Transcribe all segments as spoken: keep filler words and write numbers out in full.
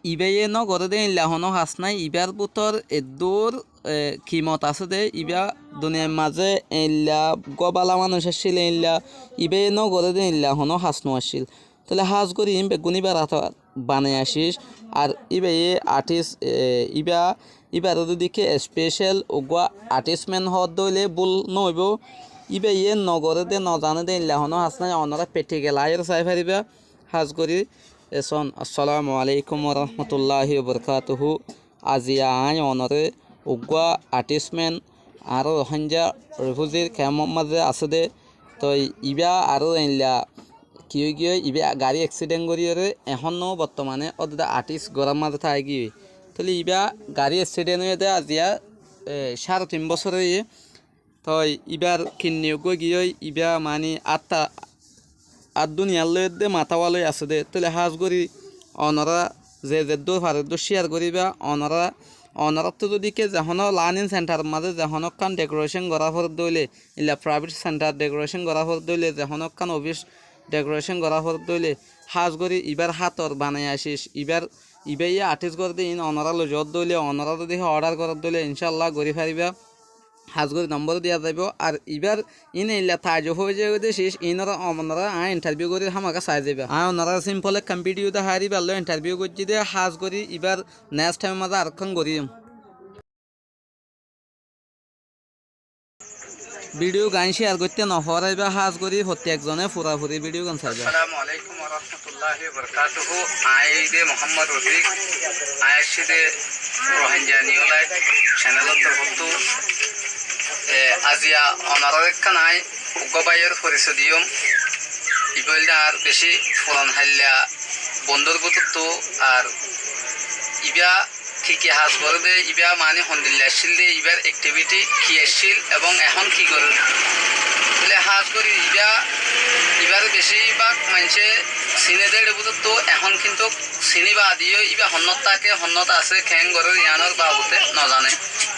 Ibáye nógoré dé eilla honó has nái, ibár bútor eddúr, e, kimot asé dé, ibá duniyair mazé eilla uggúa bála manúic accíl eilla, ibáye nógoré dé eilla honó has no accíl. Tóile hás gorí iín beggún íbar atór banai accíc. Ar íbayé artist, e, íba, íbaré zodi ke especial uggúa artist man hoódde óile búl nóoibóu. Íbayé nogoré dé, nozané dé, eilla honó has nái, onorá practical aáiyoré saái faribá. Hás gorí, e, soón. Assalamu alaikum warahmatulláhi wabarakátuhu. Aziya aññí onoré uggúa artist man añára Rohingya refugee camp or mazé asé dé, toi ibá aró eilla ki óigiyoi, ibá garí accident goríyoré ehónno bottomané ódde artist gorár mazé táigiyoi. Tóile ibá garí accident óiye dé aziya, e, cáre tin bosór óiye. Toi ibár kinni uggúa giyói, ibá maní átta, át duniyar lói edde matá wá loi asé dé. Tóile hás gorí onorá ze zeddúr faro eddúr share goríba. Onorá, onoráttu zodi ke ze honó learning center or mazé ze honó ekkán decoration gorá foredde óile, eilla private center decoration gorá foredde óile, ze honó ekkán office decoration gorá foredde óile, hás gorí ibár hátor banai accíc, ibár, ibáye artist gorédde iín onorá loi zoódde óile, onorá zodi order gorédde óile, incálla gorí faribá. Hás gorí nombor diya zaibou. Ar ibár iín eilla taajjub ói zaigói dé cíc, iínoré onorá aññí interview gorír hámaká sai zaibá. Aññí onoráre simple ekkán video deháir íbar loi interview goijjí dé, hás gorí ibár next time or mazé arekkán goríyum. Video gán share goitté nofoóraibá, hás gorí fottí ekzoné furafuri video gán saibá. Assalamu alaikum warahmatullahi wabarakatuhu. Aññí dé Muhammad Rafiq, aññí aiccí dé Rohingya New Light channel or torfóttu. E, aziya onoráre ekkán aññí uggúa báiyor forisoi diyum. Ibá óilde añár bicí furan hailla bondúr bútottu, ar ibá ki ki hás goré dé, ibá maní hondilla accíl dé, ibár activity ki accíl ebong ehón ki gorér. Tóile hás gorí ibá, ibár bicí bák maincé siné dé, éçe bútottu ehón kintú siní baade yó ibá honnót táke, honnót asé, keén gorér, yiánor babute nozané.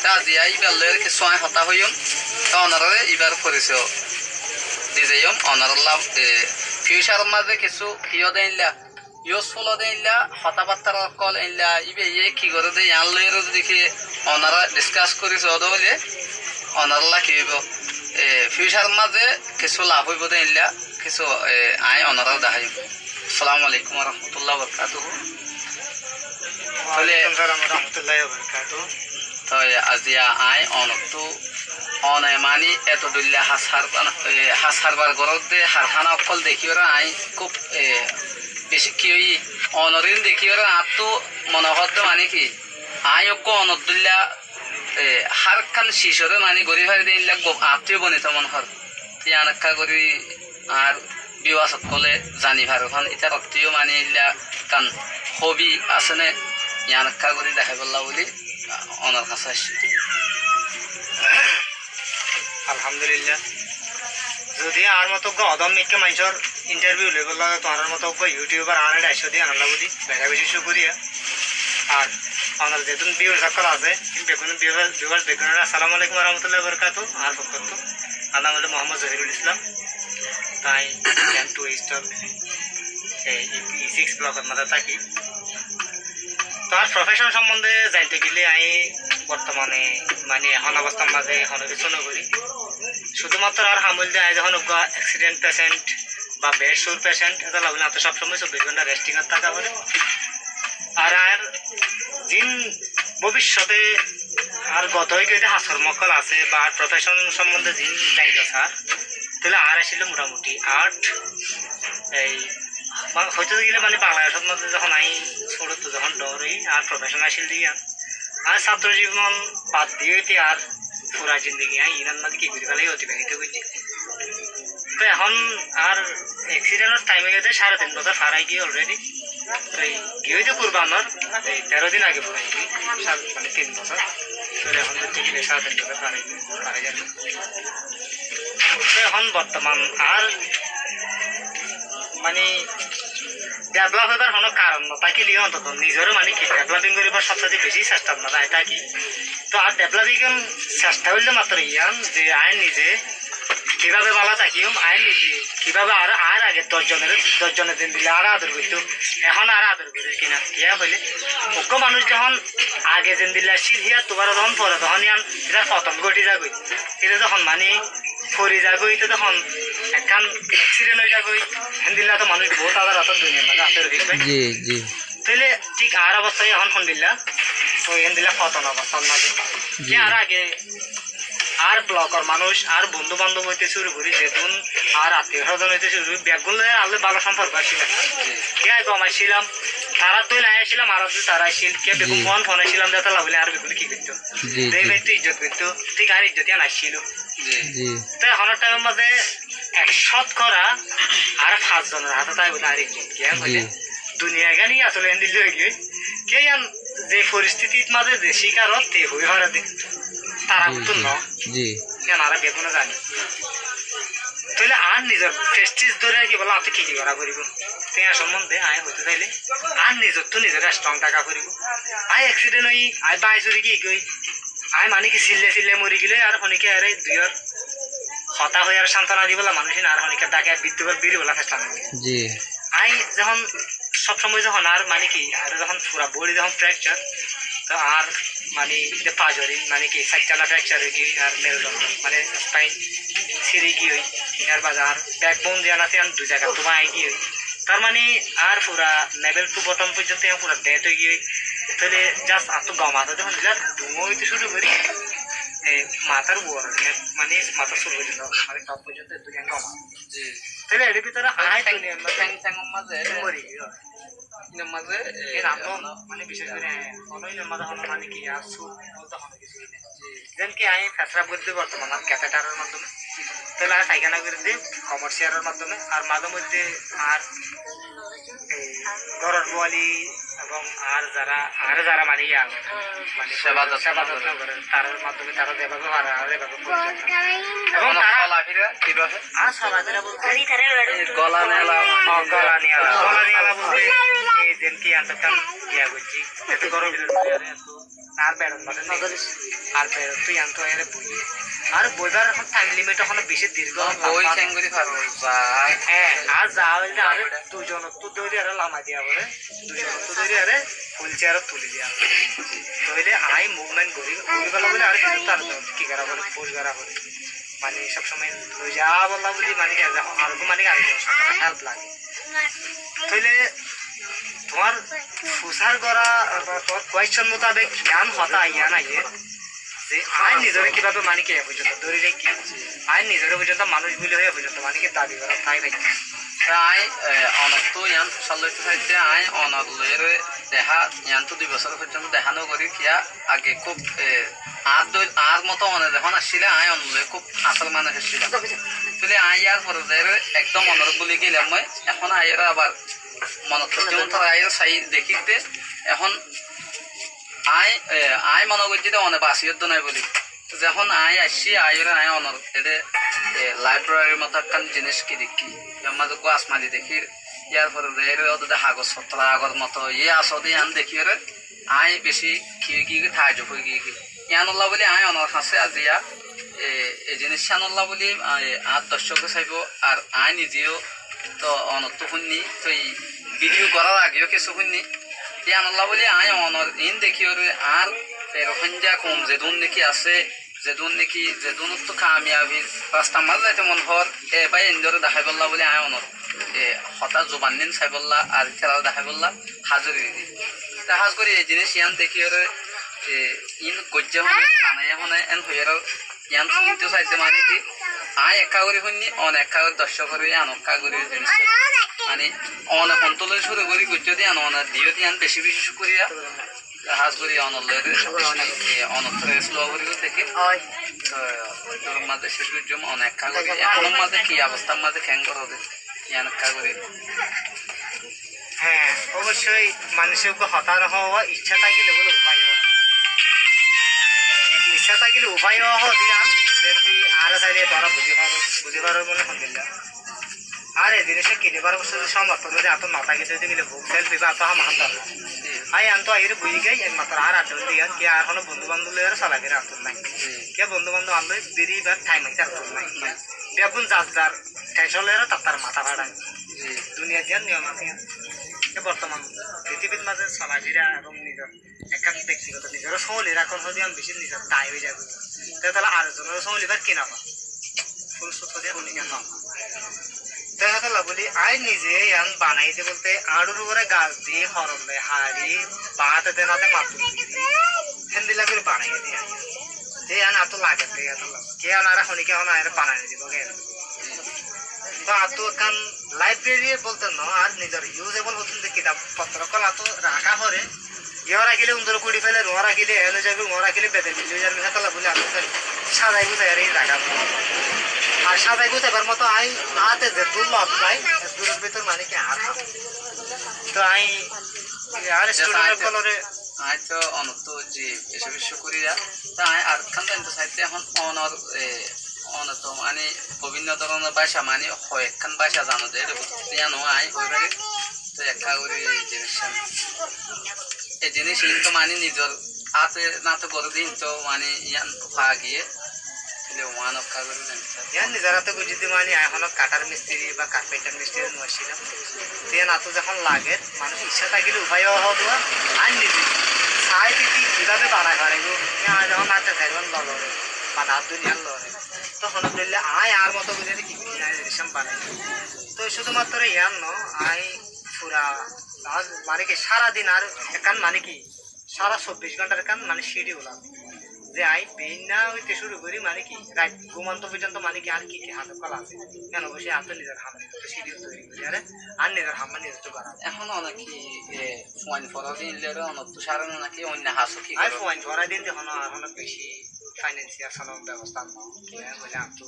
Te aziya íbar loi kessú aññí hotá hoiyúm, te onoráre ibár forisoi di zaiyúm, onorálla, e, future or mazé kessú ki ó dé eilla, useful ó dé eilla, hotábattára ókkol eilla, íbayé ki goré dé, yián loiyóre zodi ki onorá discuss gorí soó dé óile, onorálla ki óibou, e, future or mazé kessú laf óibou dé eilla, kessú, e, aññí onoráre deháiyum. Assalamu alaikum warahmatullahi wabarakatuhu. Tóile, waalaikum salam warahmatullahi wabarakatuhu. Toi aziya aññí onottú, one maní eto dhoilla has har bana-, e, has harbar goródde harhána ókkol dekíyoré aññí kúb, e, bicí ki óiyi, onoré dekíyoré añáttu mone hoódde maní ki, aññí ókko onor dhoilla, e, hár ekkán cicoré maní gorí fari dé eilla go-, añáttu yó bonito mone hoór. Yián ekká gorí añár viewers ókkole zani faré fán, ítarattú yó maní eilla ekkán hobby asé né, yián ekká gorí deháibolla bóli onor hañsé aiccí. Alhamdulillah. Zodi añár moto uggúa odóm mikká maincór interview loibolla, tuáñrar moto uggúa YouTuber añár eçé aiccó dé, yiánolla bóli bera beci cúkuriya. Ar onor zetún viewers ókkol asé, beggún viewers, viewers beggúnore assalamu alaikum warahmatullahi wabarakatuh. Añár fokkóttu, añár nam óilde Muhammad Zohirul Islam. Te aññí Ten Two East or, e, E, E six block or mazé táki. Te añár profession sombonde zainto gile aññí bortomane, mane, ehón obostár mazé honó kessú no gorí. Cúdumatro añár ham óilde aññí zehón uggúa accident patient ba bed sore patient, etolla bóli añáttu sob somoi sobbic gonta resting ot táka fore. Ar añár zin bobiccote añár goto ói giyé dé has hormó ókkol asé ba añár profession sombonde zin zainto saár, tóile añár accíl motamuti art, ei, ma-, hoito gile mane Bangladecót mazé zehón aññí cóñçottu zehón dhoóñr ói, añár profession accíl dé yián. Añár sáttro zibon bad diyé óite añár fura zindegi aññí iínor mazé ki gorí félaiyi, otibahito goijjí. Te ehón añár accident or time óiye dé sáre tin bosór far ói giyé already. Te giyé dé kurbanor, ei tero din age fura ói giyé, sáre, mane tin bosór. Te ehón dé tin, sáre tin bosór far ói giyé, far ói giyé. Te ehón bortoman añár mane develop óibar honó karon no tákile yó ontoto nizoré mane ki developing goríbar sobsaite beci cestar mazé aññí táki. Te añár developing or cesta óilde matro yián ze aññí nize Kibábe bála tákiyum, aññí nize kibábe añár, añár age doc zonore, doc zone zendilla añáre ador goittó, ehón añáre ador gorer ki na? Kiyá hoilé, uggwá manúic zehón age zendilla accíl, híyattu bála zehón fore zehón yián, ítar foton góti zagói, íte zehón mani fori zagói, íte zehón ekkán accident ói zagói, héndilla to manúic bout azar azar duniyar mazé asé, Rofik bái. Ji, ji. Tóile thík añár obostá ehón héndilla, toi héndilla foton obostár mazé. Ji. Ki añár age añár blokor manúic, añár bondú bandób óite cúru gorí, zedún añár attíyo sózon óite cúru gorí, beggún loi añár loi bála somporko accíl. Kiyá gom accílam, tarár dóil aññí accílam, añár dóil tará accíl, kiyá beggún fon fon accílam, zetolla bóli añár beggúne ki goittó? Ji, de ji. Beggún izzot goittó, thík añár izzot yián accíl. Ji. Te ehónor thaimor mazé ek cótkora añár fañs zonor hañsé táibo de añár izzot. Kiyá hoilé, ji. Duniyai gán asóle héndilla ói giyói. Kiyá yián ze foristítit mazé ze cíkar ót te hoi fare de. Tara ji, guttú ji, no. Ji. Yián añára beggúne zani. Tóile añár nizor prestige dóri rakíbolla añáttu ki ki gorá foribó? Te yián sombonde aññí hoitó sailé, añár nizottú nizoré strong táka foribó. Aññí accident óiyi, aññí bái sóri giyói, aññí mani ki sille sille mori gilé ar honikka añáre duiyór hotá hoi ar cántona dibolla manúic ín ar honikka dháke ar biddúbar biri bolla cesta no gorí. Ji. Aññí zehón sob somoi zehón añár mani ki, añár zehón fura body zehón fracture, to añár mani de pajor ín mani ki sairtala fracture ói giyói, añár merudondo mani spine síri giyói, yar bade añár backbone ziyán asé, yián dui zagattu báñgi giyói. Tar mani añár fura navel to bottom foijjonto yián fura dead ói giyói. Tóile just añáttu gom asé de héndilla, duñó óite cúru gorí, e, matár uore, mani matár sul foijjonto, mani top foijjonto eddúr yián gom asé. Ji. Tóile eçé bútore aññí duniyar mazé, theng, thengor mazé, mori giyói. Inor mazé, e, e, nam no, mane, bices gorí, e, hono inor mazé hono, mane ki, ar suk bolte hono kessú nei. Ji. Zeén ki aññí fesraf gorí de bortoman ar catheter or maddome. Tóile aññí faikána gorí de komor siyar or maddome. Ar mazé moiddé añár, e, góror buwali ebong añár zara, añáre zara mane iyan, mane seba jotno seba jotno gorer, tarar maddome tara zebabe fare, añáre zebabe fare. Ebong tara solafira kibabe? Ar solafira bolte? Ei gola niyala. O, gola niyala. Gola niyala bolte ei zeén ki yián to ekkán giya goijjí. Ete góror bútore ar beçor maze no dóre. Ar beçottú yián to ere boiye. Ar boibar ehón time limit ehón beci dirgho. Boi lamba. Keén gorí faro bái? Hé, ar za óilde ar dui zonottú dóri ere lama diya fore. Dui zonottú dóri ere wheel chair ot tuli diya. Tóile aññí movement gorí, gorí fela bóli ar bicí tar ki gora fore, push gora fore. Mane sob somoi loi za bolla buli mane ki, ar mane ki ar help lage. Tóile tuáñr fusár gora, tuáñr question mutabek yián hotá yián aiyér ze aññí nizoré kibabe mane ki e foijjonto dóri raikki, aññí nizoré foijjonto manúic buli hoi e foijjonto mane ki dabi gora tái raikki. Te aññí, e, onottú yián fusár loito saidde, aññí onor loiyóre dehá, yián to dui bosór foijjonto dehá no gorí, kiyá age kúb, e, añár dóil, añár moto one zehón accíle, aññí onor loi kúb asól manúic accílam. Tóile aññí yar fore zaiyóre ekdom onoré buli geilam moi, ehón aiyóre abar monot foijjé, tóra aiyóre sai dekír de, ehón aññí, e, aññí mone goijjí de one basi uddo nai buli. Zehón aññí aiccí, aiyóre aññí onor ede, e, library r moto ekkán jinis ki dekkí, yar mazé uggwá asmali dekír, yar fore zaiyóre ódede hagos fottor agor moto iye asé de yián dekíyóre aññí beci ki ói giyói, taajjub ói giyói. Yiánolla bóli aññí onor hañsé aziya, e, e jinis yiánolla bóli, e, añár doccóke saibó, ar aññí nize yó to onottú fúinni, toi video gorár age yó kessú fúinni. Yiánolla bóli aññí onor iín dekíyóre añár, e, Rohingya koum zedún niki asé, zedún niki, zedúnottú kamiyabir rastar mazé zaito mon hoór, e bái, endóre deháibolla bóli aññí onor, e, hotá zuban ín saibólla, ar ítararé deháibolla házir ói giyí. Te hás gorí e jinis yián dekíyóre, e, iín goijjé hone, banaiyé hone, en hoiyóre yián fúinto saidde mane ki, aññí ekká gorí fúinni, one ekká gorí doccókore, yián ekká gorí e jinis. Mane, one hontú loi cúru gorí goijjó de yián, one diyó de yián, beci beci cúkuriya. Hás gorí onor loi, e, onor res loi gorí dekí. Ói. Te, tor mazé céc goijjum, one ekká gorí. Ehón mazé ki obostár mazé keén goró de? Yián ekká gorí. Hé, oboicói manúice uggwá hotá no hoó, icca tákile bóle ufai ó. Icca tákile ufai ó hoó de yián, zeén ki añára sailé tuáñra buzí faro, buzí faro mone hoó endilla. Ar e jinis kinibar motó somorton zodi añáttu no táke, zodi gile buk self iba añáttu ham ham dor. Aññí añáttu aiyóre boiyí goi, ekmatro añár adda óilde yián, ki añár honó bondú bandób loi ar solafira añáttu nai. Ki bondú bandób añár loi biri ibar time aitté añáttu nai. Beggún zar zar tension loiyóre tar tar matá façai. Duniyar ziyán niyom asé, e bortoman pithíbir mazé solafira ebong nizor ekkán bektigoto nizoré sómbali rakón hodiyan beci nizor dai ói zagói. Te tóile ar zonoré sómbalibar ki nafá? Furusot hodiyan honikka nafá. Te hétolla buli añí nize yián banaiyé de bolte añárur uore gas di, horom de, haçi, baáte de nade matur di, héndilla gorí banaiyé de añí. Te yián añáttu lage de hétolla. Ke añáre honikka hon añáre banai no dibo ke? To añáttu ekkán library bolte no, ar nizor usable hottún de kitab fottorokkol añáttu raká fore. Yó rakíle undoré kuri fele, ruá rakíle en ói zaibo, ruá rakíle bedel bili ói zaibo, hétolla buli añáttu sazai guzai ar ei raká. Ar sazai guzaibar moto añí añátte zeddúr lob zai, eddúror bútore mani ki añár ham. To añí añár student okkolore Añí to onottu ji beci beci cúkuriya. To añí ar ekkán zainto saitté ehón onor, e, onor to mani bibinno dóronor báca mani hoekkán báca zano de, ere buzte yián añí hoi fari. To ekká gorí jinis yián. E jinis iín to mani nizor áte nate goré de iín to mani yián fa giyé. Tóile uán ekká gorí zani. Yián nizor áte goijjí de mani añí hono kathar mistiri ba karpenter mistiri no accílam. Te yián añáttu zehón lager, manúic icca tákile ufáiyo hoó de, añí nize sai titi kibábe banai faribó, yián añí zehón áte zaiban lolore, ba dát duniyan lore. Tohón dóilla añí añár moto gorí ki ki añí jinis banai. To cúdu matro yián no, añí fura, mani ki sára din ar ekkán mani ki sára sobbic góntar ekkán mani schedule asé. Ze añí beinna óite cúru gorí mani ki rait gúmanto foijjonto mani ki añár ki ki ham ókkol asé. Kiyá beci añáttu nizor ham nizor schedule toiri gorí, are añár nizor ham nizor to gorá. Ehón one ki, e, fuain fora din lere onottu sára na naki oinno ham ki goró? Añí fuain fora din de hono, ar hono beci financial hono bebosta no. Kiyá hoile añáttu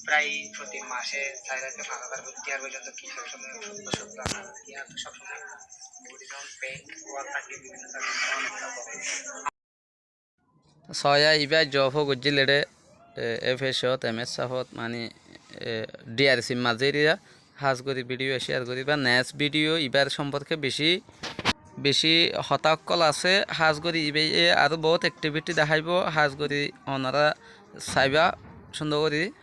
prai foti mase sair házar ki fañs házar tiyar foijjonto ki sob somoi suddo suddo asé, kiyá sob somoi Soya ibá job goijjíl ere, e, F S ot, M S F ot, mani, e, D R C mazé eriya, hás gorí video share goríba, next video ibár somporke beci, beci hotá ókkol asé, hás gorí ibáye aró bout activity deháibo, hás gorí onora saiba cúndor gorí.